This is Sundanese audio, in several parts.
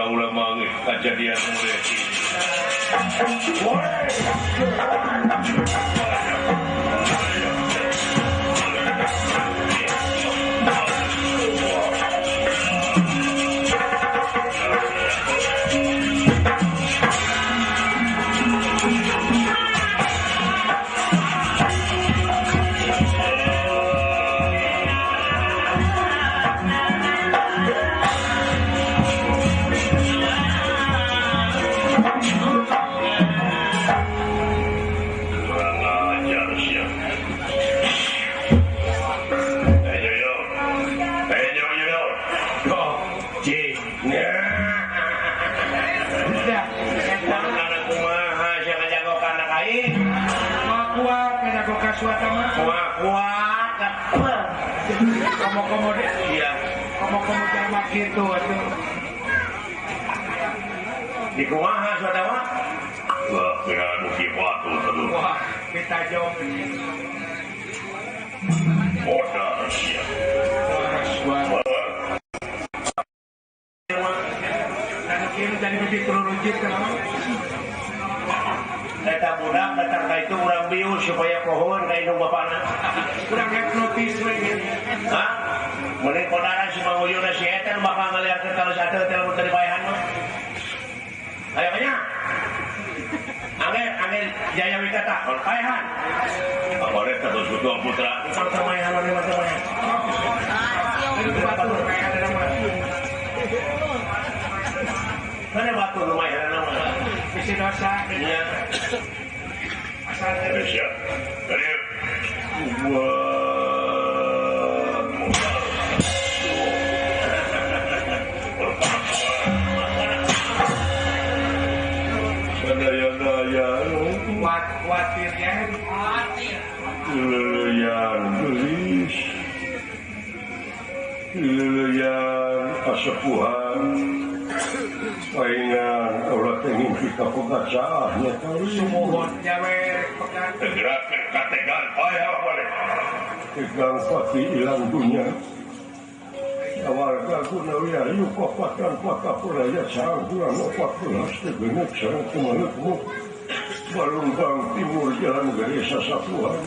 kaula mah kajadian mulai. Komo-komo deh, iya. Komo-komo jamak gitu atuh. Di kumaha suatu mah? Wah, kira nu kieu atuh terus. Wah, kita jawab. Modal sia. Dan kieu jadi begitu rujit kenapa? Eta budak datang ka itu urang bius supaya pohon ka indung bapana. Urang hipnotis we gitu. Hah? Mending kodaran si Mang Uyun si eta nu bakal ngaliarkeun kalau sate teh lamun teu dipaehan mah. Aya banyak. Angel angel Jaya Wikata kalau paehan. Boleh terus betul putra. Kalau samaehan mah samaehan. Mana batu lumayan nama. Bisi dosa. Iya. Asal Indonesia. Dari khawatirnya khawatir. Leuleyan geulis. Leuleyan kasepuhan. Paingan ulah teh ngimpi ka pegacaahnya sumuhun nyawe pegang. Tegerakeun kategan payah boleh. Tegang pati ilang dunya. Warga guna wiya yupapatan pakapuraya sarang kurang opat belas tegenek sarang kumanukmu. Balumbang timur jalan garis sasapuhan.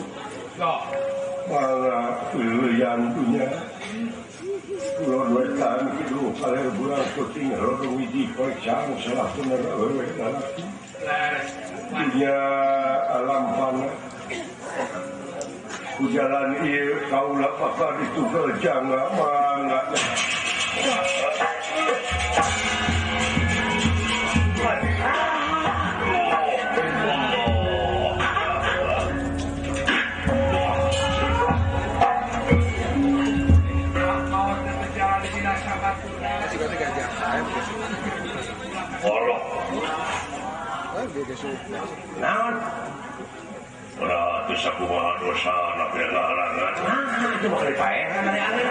Para leuleyan dunya. Kulon wetan kidul kaler bulan kucing rodong wiji kocang salah bener awewe lalaki. Dunia alam fana. Ku jalan ieu kaula bakal ditugal jangga mangga. Allah. Naon? Ora teu sakumaha dosa na halangan. Nah, itu mah dipaehan ari-ari.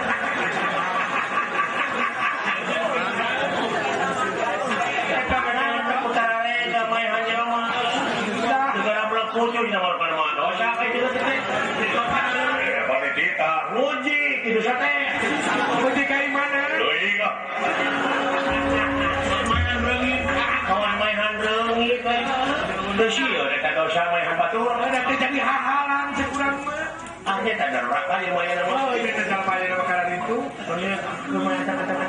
Eta mah putara rega maehan jelema. Negara belekucu dina markan mah dosa ka itu teh. Eh, bade kita nguji kitu sate. Nguji ka imana? Leuwih ah. Maehan reungit, kawan maehan reungit we. Teu sieun eta dosa maehan batur. Ada teh jadi hahalan cek urang mah. Ah, eta neraka ieu mah. Oh, ieu teh jalma ayeuna mah karena itu. Lumayan kata-kata